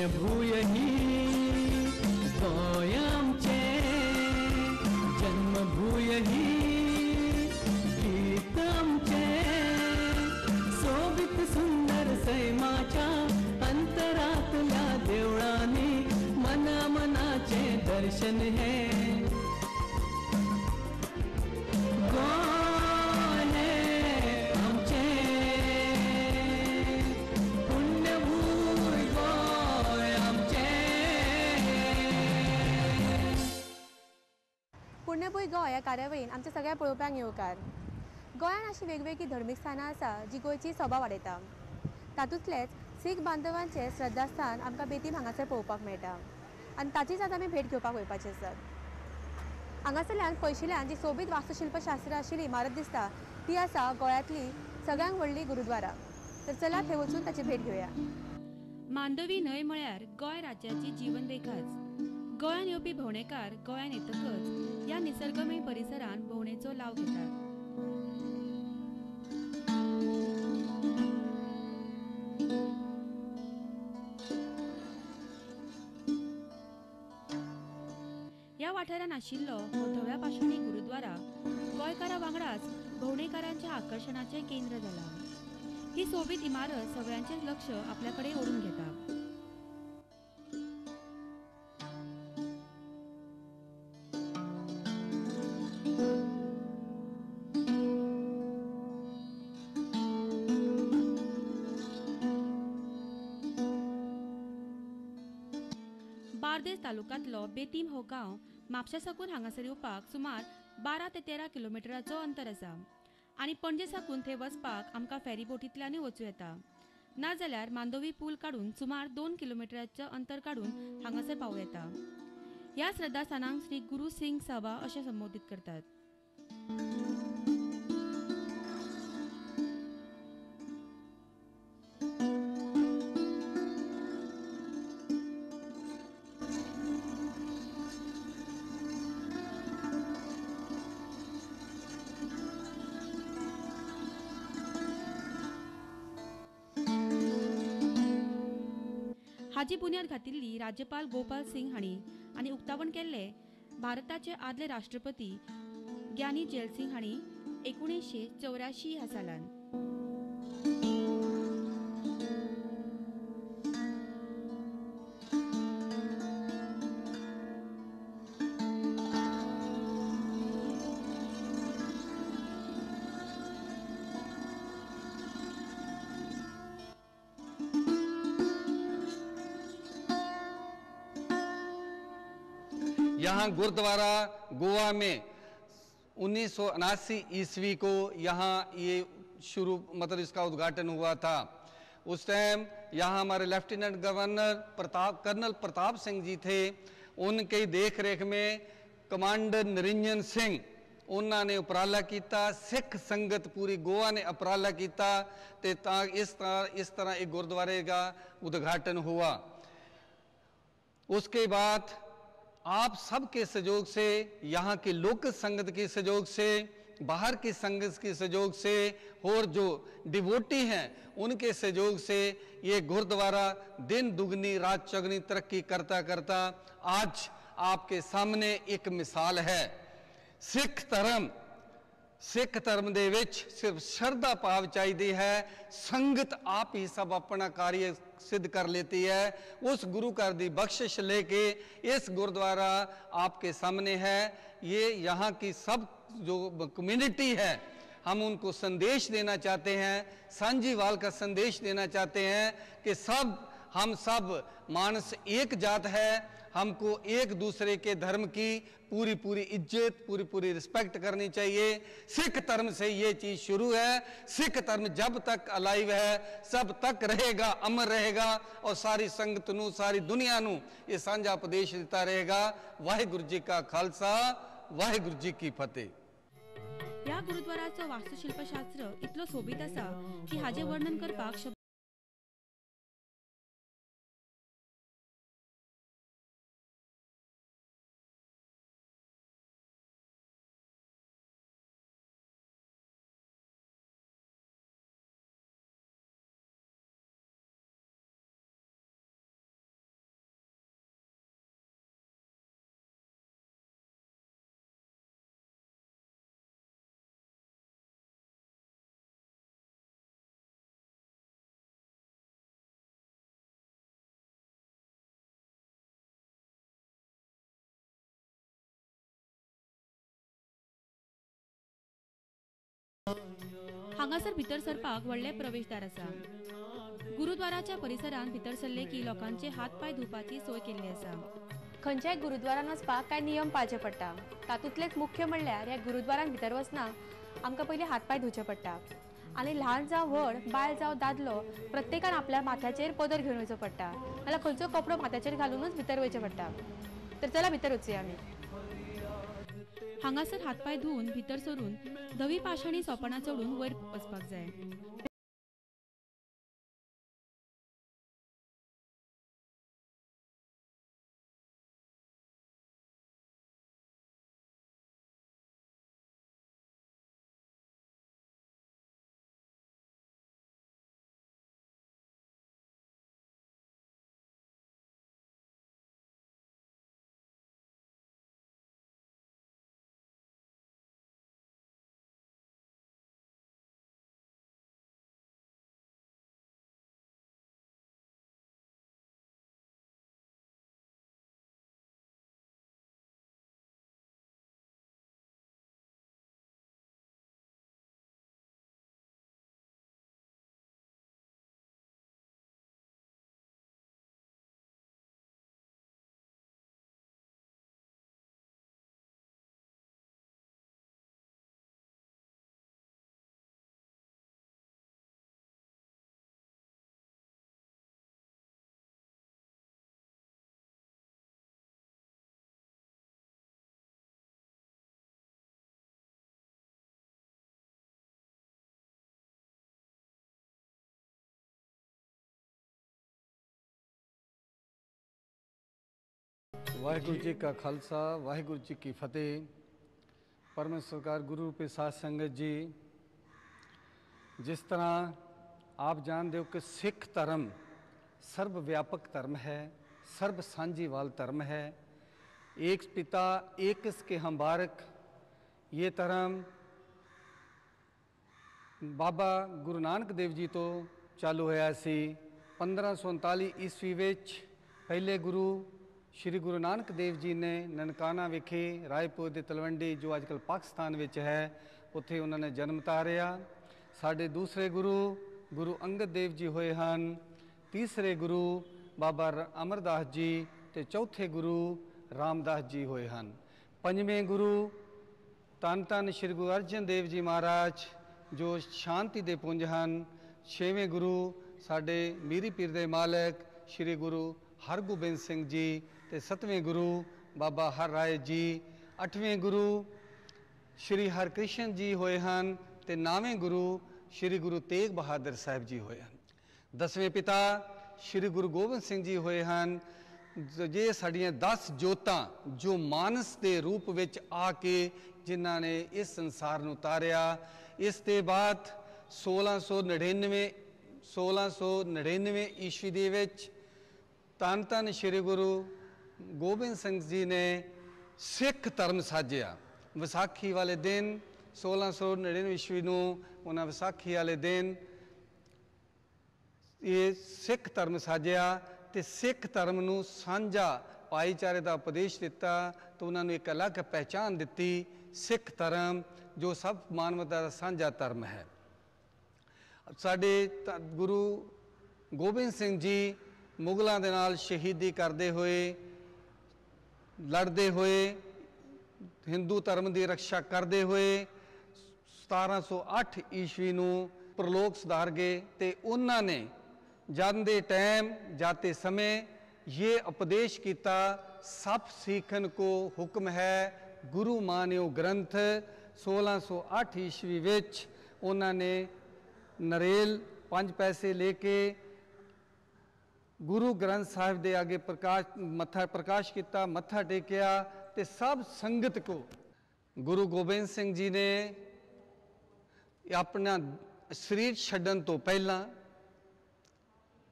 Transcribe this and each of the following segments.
पुण्यभूंय ही गोंय आमचें, जन्मभूंय ही गीत आमचें, सोबीत सुंदर सैमाच्या अंतरांतल्या देवळांनी मना मनाचें दर्शन हें. गोंय हें आमचें, पुण्यभूंय गोंय आमचें. पुण्यभूंय गोंय ह्या कार्यावळीन आमच्या सगळ्या पळोवप्यांक येवकार. गोंयांत अशी वेगवेगळी धर्मीक स्थानां आसा जी गोंयची सोबा वाडयता. तातूंतलेच सीख बांधवांचें श्रद्धास्थान आमकां बेतीम हांगासर पळोवपाक मेळटा आनी ताचीच आज आमी भेट घेवपाक वयपाची आसात. हांगासरल्यान पयशिल्ल्यान जी सोबीत वास्तुशिल्पशास्त्र आशिल्ली इमारत दिसता ती आसा गोंयांतली सगळ्यांत व्हडली गुरुद्वारा. तर चला थंय वचून ताची भेट घेवया. मांडवी न्हंय म्हळ्यार गोंय राज्याची जीवनरेखाच. गोंयांत येवपी भोंवडेकार गोंयांत येतकच ह्या निसर्गमय परिसरान भोंवडेचो लाव घेतात. ह्या वाठारांत आशिल्लो हो धव्या पाशाणी गुरुद्वारा गोंयकारां वांगडाच भोंवडेकारांच्या आकर्शणाचें केंद्र जाला. ही सोबीत इमारत सगळ्यांचें लक्ष आपल्या कडेन ओडून घेता. बार्देस तालुक्यांतलो बेतीम हो गांव म्हापशा साकून हांगासर येवपाक सुमार 12 ते 13 किलोमिटराचो अंतर आसा आनी पणजे साकून थंय वचपाक आमकां फेरीबोटींतल्यानूय वचूं येता, नाजाल्यार मांडवी पूल काडून सुमार 2 किलोमिटराचो अंतर काडून हांगासर पावूं येता. ह्या श्रद्धास्थानाक श्री गुरू सिंग सभा अशें संबोधीत करतात. हाजी बुन्याद घातिल्ली राज्यपाल गोपाल सिंग हांणी आनी उक्तावण केल्ले भारताचे आदले राष्ट्रपती ज्ञानी जैल सिंग हांणी 1984 ह्या सालान. यहाँ गुरुद्वारा गोवा में 1979 ईस्वी को यहाँ ये शुरू मतलब इसका उद्घाटन हुआ था. उस टाइम यहाँ हमारे lieutenant governor colonel Pratap Singh ji थे. उनके देख रेख में कमांडर निरंजन सिंह उन्होंने उपराला किया. सिख संगत पूरी गोवा ने उपराला किया ते इस तरह एक गुरुद्वारे का उद्घाटन हुआ. उसके बाद आप सबके सहयोग से, यहाँ के लोक संगत के सहयोग से, बाहर की संगत के सहयोग से और जो डिवोटी हैं उनके सहयोग से ये गुरुद्वारा दिन दुगनी रात चौगनी तरक्की करता करता आज आपके सामने एक मिसाल है। सिख धर्म दे विच सिर्फ श्रद्धा भाव चाहिए है, संगत आप ही सब अपना कार्य सिद्ध कर लेती है। उस गुरु घर की बख्शिश लेके इस गुरुद्वारा आपके सामने है। ये यहाँ की सब जो कम्युनिटी है, हम उनको संदेश देना चाहते हैं, सांझीवाल का संदेश देना चाहते हैं कि सब हम सब मानस एक जात है, हमको एक दूसरे के धर्म की पूरी पूरी इज्जत, पूरी पूरी रिस्पेक्ट करनी चाहिए। सिख धर्म से ये चीज़ शुरू है। सिख धर्म जब तक अलाइव है सब तक रहेगा, अमर रहेगा और सारी संगत नू, सारी दुनिया नू ये सांझा उपदेश दिता रहेगा। वाहिगुरु जी का खालसा, वाहिगुरु जी की फतेह। ह्या गुरुद्वाराचो वास्तुशिल्पशास्त्र इतलो सोबीत आसा की हाजें वर्णन करपाक शब्द हांगासर भितर सरपाक व्हडलें प्रवेशदार आसा. गुरुद्वाराच्या परिसरांत भितर सरले की लोकांचे हात पांय धुवपाची सोय केल्ली आसा. खंयच्याय गुरुद्वारान वचपाक कांय नियम पाळचे पडटा. तातूंतलेच मुख्य म्हणल्यार ह्या गुरुद्वारान भितर वचना आमकां पयलीं हात पांय धुवचे पडटा आनी ल्हान जावं व्हड, बायल जावं दादलो, प्रत्येकान आपल्या माथ्याचेर पदर घेवन वयचो पडटा, नाल्यार खंयचो कपडो माथ्याचेर घालूनच भितर वयचें पडटा. तर चला भितर वचुया आमी. हांगासर हातपांय धुवन भितर सरून धवी पाशाणी सोपाणां चडून वयर वचपाक जाय. वाहिगुरु जी का खालसा, वाहिगुरु जी की फतेह। परम सरकार गुरु रूपी साध संगत जी, जिस तरह आप जानते हो कि सिख धर्म सर्वव्यापक धर्म है, सर्व सांझीवाल धर्म है। एक पिता एक इसके हम बारक, ये धर्म बाबा गुरु नानक देव जी तो चालू होया सी। 1539 ईस्वी विच पहले गुरु श्री गुरु नानक देव जी ने ननकाना विखे रायपुर दे तलवंडी, जो अजकल पाकिस्तान विच है, उत्थे उन्होंने जन्म तारिया। साडे दूसरे गुरु गुरु अंगद देव जी होए हन, तीसरे गुरु बाबा अमरदास जी ते चौथे गुरु रामदास जी होए हन। पंजवें गुरु धन धन श्री गुरु अर्जन देव जी महाराज जो शांति दे पुंज हन। छेवें गुरु साडे मीरी पीर दे मालक श्री गुरु हरगोबिंद सिंह जी ते सतवें गुरु बाबा हर राय जी। अठवें गुरु श्री हरकृष्ण जी होए हन ते नौवें गुरु श्री गुरु तेग बहादुर साहिब जी होए हन। दसवें पिता श्री गुरु गोबिंद सिंह जी होए हन। जे साडियां 10 जोतां जो मानस दे रूप विच आके जिन्हां ने इस संसार नूं तारिया। इस दे बाद 1699 ईस्वी दे विच धन धन श्री गुरु गोबिंद सिंह जी ने सिख धर्म साजिया। विसाखी वाले दिन 1699 ईस्वी नूं उन्हां विसाखी वाले दिन ये सिख धर्म साजिया ते सिख धर्म नूं सांझा भाईचारे का उपदेश दिता, तो उन्होंने एक अलग पहचान दी सिख धर्म जो सब मानवता का सांझा धर्म है। साडे गुरु गोबिंद सिंह जी मुगलों के नाल शहीदी करते हुए, लड़ते हुए, हिंदू धर्म की रक्षा करते हुए 1708 ईस्वी नूं परलोक सुधार गए। ते उन्होंने जाते टाइम जाते समय ये उपदेश किया, सब सीखन को हुक्म है गुरु मान्यो ग्रंथ। 1608 ईस्वी विच उन्होंने नरेल 5 पैसे लेके गुरु ग्रंथ साहिब दे आगे प्रकाश मत्था प्रकाश किया, मत्था टेकिया ते सब संगत को गुरु गोबिंद सिंह जी ने अपना शरीर छड्डण तो पहला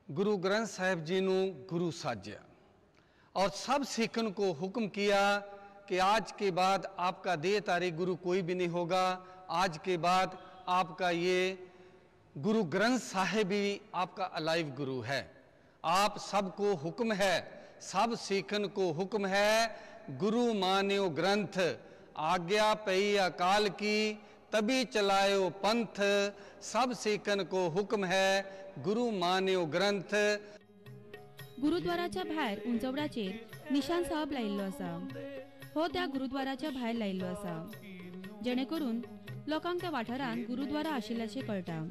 गुरु ग्रंथ साहिब जी नूं गुरु साजिया और सब सिखन को हुक्म किया कि आज के बाद आपका देहधारी गुरु कोई भी नहीं होगा, आज के बाद आपका ये गुरु ग्रंथ साहिब ही आपका अलाइव गुरु है। आप सबको हुक्म है, सब सिखन को हुक्म है, गुरु मान्यो ग्रंथ आज्ञा पई अकाल की तभी चलायो पंथ, सब सीखन को हुक्म है गुरु मान्यो ग्रंथ। गुरुद्वाराच्या भायर उंचवडाचेर निशान साहब लायिल्लो आसा। हो त्या गुरुद्वाराच्या भायर लायिल्लो आसा जेणे करून लोकांक त्या वाठारांत गुरुद्वारा आशिल्ल्याचें कळटा।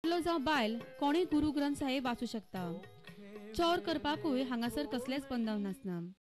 जावं बायल कोणूय गुरु ग्रंथ साहेब वाचूं शकता। चौर करपाकूय हांगासर कसलेंच बंधन नासना।